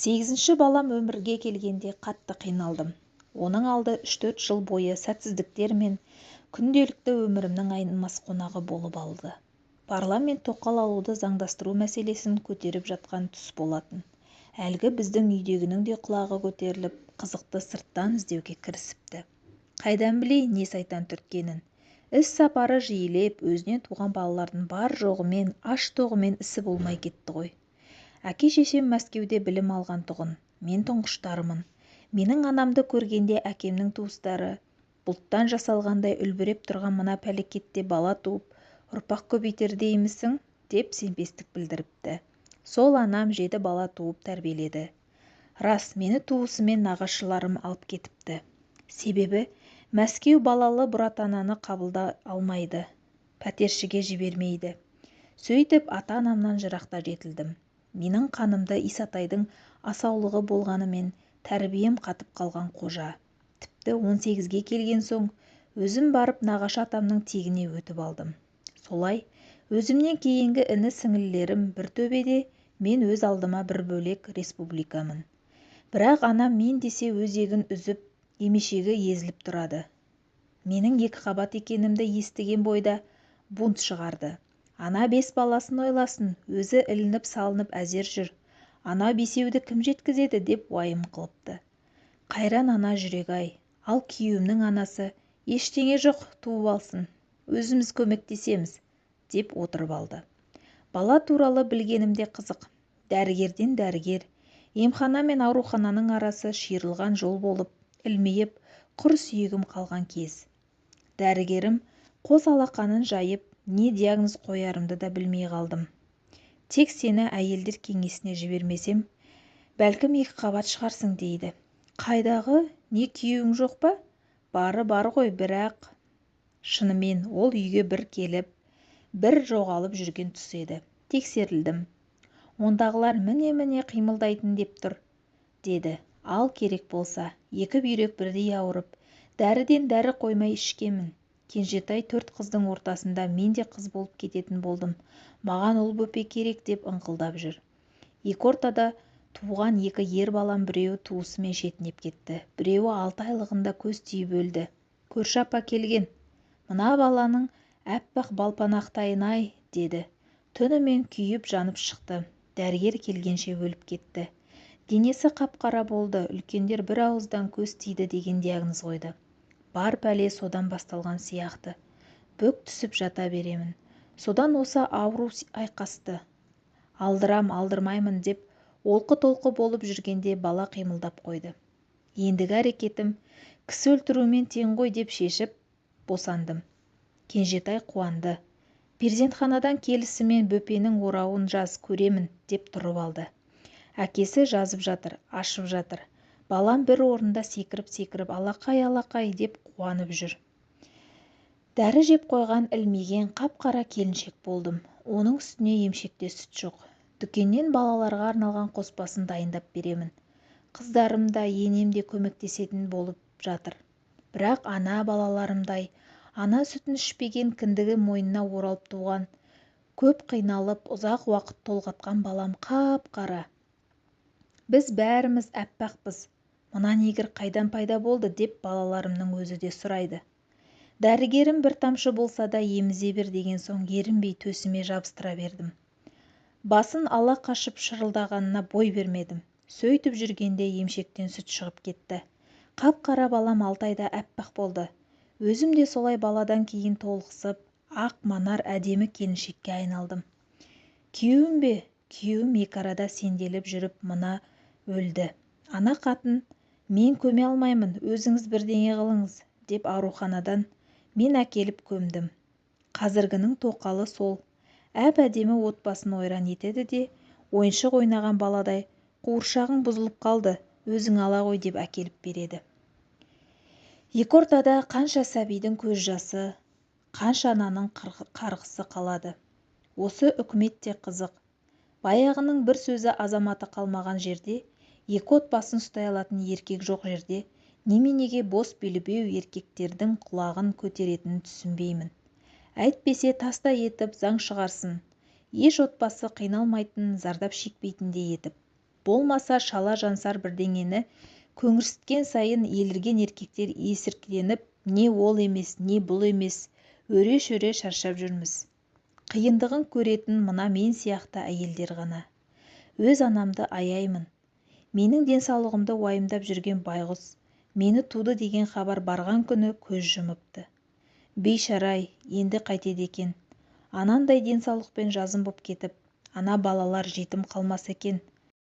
Сегізінші балам өмірге келгенде қатты қиналдым. Оның алды 3-4 жыл бойы сәтсіздіктер мен күнделікті өмірімнің айнымас қонағы болып алды. Парламент тоқал алуды заңдастыру мәселесін көтеріп жатқан тұс болатын. Әлгі біздің үйдегінің де құлағы көтеріліп, қызықты сырттан іздеуге кірісіпті. Қайдан білейін не сайтан түрткенін. Іс сапары жиілеп, өзінен туған балалардың бар-жоғымен, аш-тоғымен ісі болмай кетті ғой. Әке-шешем Мәскеуде білім алған тұғын, мен тұңғыштарымын. Менің анамды көргенде әкемнің туыстары бұлттан жасалғандай үлбіреп тұрған мына пәлекетте бала туып, ұрпақ көбейтер деймісің деп сенбестік білдіріпті. Сол анам 7 бала туып тәрбиеледі. Рас, мені туысымен нағашыларым алып кетіпті. Себебі Мәскеу балалы бұратананы қабылдай алмайды, пәтершіге жібермейді. Сөйтіп ата-анамнан жырақта жетілдім. Менің қанымда Исатайдың асаулығы болғанымен тәрбием қатып қалған қожа. Тіпті 18-ге келген соң өзім барып нағашы атамның тегіне өтіп алдым. Солай өзімнен кейінгі іні-сіңлілерім бір төбеде, мен өз алдыма бір бөлек республикамын. Бірақ анам мен десе өзегін үзіп, емешегі езіліп тұрады. Менің екі қабат екенімді естіген бойда бунт шығарды. Ана 5 баласын ойласын, өзі ілініп-салынып әзер жүр. Ана бесеуді кім жеткізеді деп уайым қылыпты. Қайран ана жүрек-ай, ал күйеуімнің анасы ештеңе жоқ, туып алсын, өзіміз көмектесеміз деп отырып алды. Бала туралы білгенімде қызық. Дәрігерден дәрігер, емхана мен аурухананың арасы шиырылған жол болып, ілмиіп, құр сүйегім қалған кез. Дәрігерім қос алақанын жайып, не диагноз қоярымды да білмей қалдым. Тек сені әйелдер кеңесіне жібермесем, бәлкім екі қабат шығарсың дейді. Қайдағы, не күйеуің жоқ па? Бары бар ғой, бірақ шынымен ол үйге бір келіп, бір жоғалып жүрген тұс еді. Тексерілдім. Ондағылар міне-міне қимылдайтын деп тұр, деді. Ал керек болса, екі бүйрек бірдей ауырып, дәріден дәрі қоймай ішкенмін. Кенжетай 4 қыздың ортасында мен де қыз болып кететін болдым. Маған ұл бөпе керек деп ыңқылдап жүр. Екі ортада туған 2 ер балам біреуі туысымен шетінеп кетті. Біреуі 6 айлығында көз тиіп өлді. Көрші апа келген. Мына баланың әппақ балпанақтайын-ай, деді. Түнімен күйіп жанып шықты. Дәрігер келгенше өліп кетті. Денесі қап-қара болды. Үлкендер бір ауыздан көз тиді деген диагноз қойды. Бар пәле содан басталған сияқты. Бүк түсіп жата беремін. Содан осы ауру айқасты. Алдырам, алдырмаймын деп олқы-толқы болып жүргенде бала қимылдап қойды. Ендігі әрекетім кісі өлтірумен тең ғой деп шешіп босандым. Кенжетай қуанды. Перзентханадан келісімен бөпенің орауын жаз көремін деп тұрып алды. Әкесі жазып жатыр, ашып жатыр. Балам бір орында секіріп-секіріп алақай-алақай деп қуанып жүр. Дәрі жеп қойған ілмиген қап-қара келіншек болдым. Оның үстіне емшекте сүт жоқ. Дүкеннен балаларға арналған қоспасын дайындап беремін. Қыздарым да, енем де көмектесетін болып жатыр. Бірақ ана балаларымдай ана сүтін ішпеген, кіндігі мойнына оралып туған, көп қиналып, ұзақ уақыт толғатқан балам қап-қара. Біз бәріміз әппақпыз. Мына негір қайдан пайда болды деп балаларымның өзі де сұрайды. Дәрігерім бір тамшы болса да емізе бер деген соң ерінбей төсіме жабыстыра бердім. Басын ала қашып шырылдағанына бой бермедім. Сөйтіп жүргенде емшектен сүт шығып кетті. Қап-қара балам 6 айда әппақ болды. Өзім де солай баладан кейін толықсып, ақ манар әдемі келіншекке айналдым. Күйеуім бе? Күйеуім екі арада сенделіп жүріп мына өлді. Ана қатын, мен көме алмаймын, өзіңіз бірдеңе қылыңыз, деп ауруханадан мен әкеліп көмдім. Қазіргінің тоқалы сол. Әп-әдемі отбасын ойран етеді де, ойыншық ойнаған баладай қуыршағың бұзылып қалды, өзің ала ғой деп әкеліп береді. Екі ортада қанша сәбидің көз жасы, қанша ананың қарғысы қалады. Осы үкімет те қызық. Баяғының бір сөзі азаматы қалмаған жерде, екі отбасын ұстай алатын еркек жоқ жерде, неменеге бос белбеу еркектердің құлағын көтеретінін түсінбеймін. Әйтпесе таста етіп заң шығарсын, еш отбасы қиналмайтын, зардап шекпейтіндей етіп. Болмаса шала-жансар бірдеңені көңірсіткен сайын елірген еркектер есіріктеніп, не ол емес, не бұл емес, өре-шөре шаршап жүрміз. Қиындығын көретін мына мен сияқты әйелдер ғана. Өз анамды аяймын. Менің денсаулығымды уайымдап жүрген байғұс мені туды деген хабар барған күні көз жұмыпты. Бейшара-ай, енді қайтеді екен? Анандай денсаулықпен жазым боп кетіп, ана балалар жетім қалмаса екен.